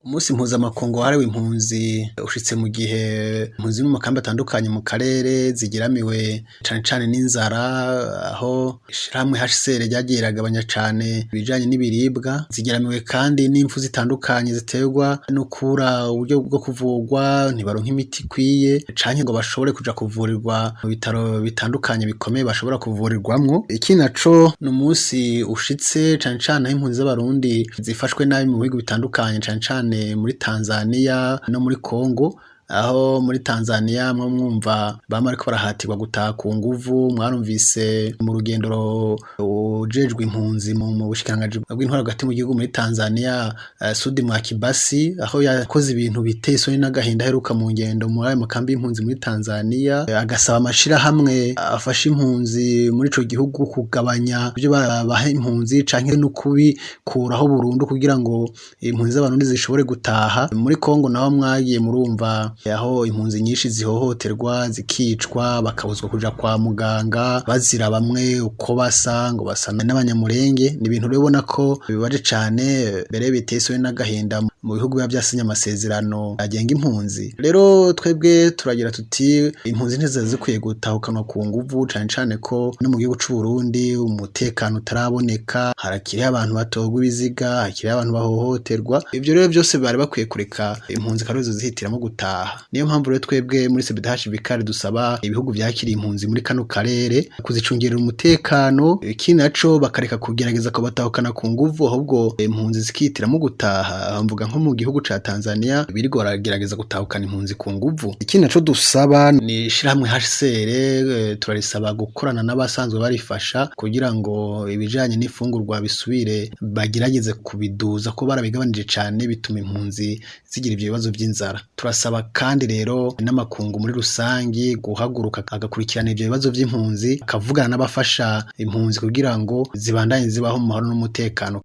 Umunsi mpuzamakungu wahariwe impunzi ushitse mu gihe impunzi mu makambi atandukanye mu karere zigeramiwe cane cane n'inzara, aho ishirahamwe HCR ryagiye riragabanya cane ibijanye n'ibiribwa. Zigeramiwe kandi n'impfu zitandukanye ziterwa no kubura uburyo bwo kuvurwa, ntibaronka imiti ikwiye canke ngo bashobore kuja kuvurirwa mu bitaro bitandukanye bikomeye bashobora kuvurirwamwo. Ikindi naco, ni umunsi ushitse cane cane aho impunzi z'Abarundi zifashwe nabi mu bihugu bitandukanye, cane cane muri Tanzania no muri Congo, aho muri Tanzania mwo mwumva bamwe ariko barahatirwa gutaha ku nguvu. Mwarumvise mu rugendo ujejwe impunzi mu bushikiranganji bw'intwaro hagati mu gihugu muri Tanzania, Sudi Mwakibasi, aho yakoze ibintu biteye isoni n'agahinda aheruka mu ngendo muri ayo makambi y'impunzi muri Tanzania, agasaba amashirahamwe afasha impunzi muri ico gihugu kugabanya ibyo baha impunzi canke no kubikuraho burundu kugira ngo impunzi z'Abarundi zishobore gutaha. Muri Congo naho mwagiye murumva aho impunzi nyinshi zihohoterwa, zikicwa, bakabuzwa kuja kwa muganga bazira bamwe uko basa, ngo basa n'Abanyamurenge. Ni ibintu rero ubona ko bibabaje cane, mbere biteye isoni n'agahinda mu bihugu biba vyasinye amasezerano agenga impunzi. Rero twebwe turagira tuti impunzi ntiziba zikwiye gutahukanwa ku nguvu, cane cane ko no mu gihugu c'u Burundi umutekano utaraboneka, harakiriho abantu batorwa ibiziga, hakiriho abantu bahohoterwa. Ivyo rero byose bari bakwiye kureka impunzi akaba arizo zihitiramo gutaha. Niyo mpamvu rero twebwe muri CBDH Vikari dusaba ibihugu vyakiriye impunzi muri kano karere kuzicungerera umutekano, ikindi naco bakareka kugerageza kubatahukana ku nguvu, ahubwo impunzi zikihitiramo gutaha. Mvuga nko mu gihugu ca Tanzania biriko baragerageza gutahukana impunzi ku nguvu. Ikindi naco dusaba ni ishirahamwe HCR, turarisaba gukorana n'abasanzwe barifasha kugira ngo ibijanye n'ifungurwa bisubire bagerageze kubiduza, ko barabigabanije cane bituma impunzi zigira ivyo bibazo vy'inzara. Turasaba kandi rero n'amakungu muri rusangi guhaguruka agakurikirana ivyo bibazo vy'impunzi, akavugana n'abafasha impunzi kugira ngo zibandanye zibaho mu mahoro n'umutekano.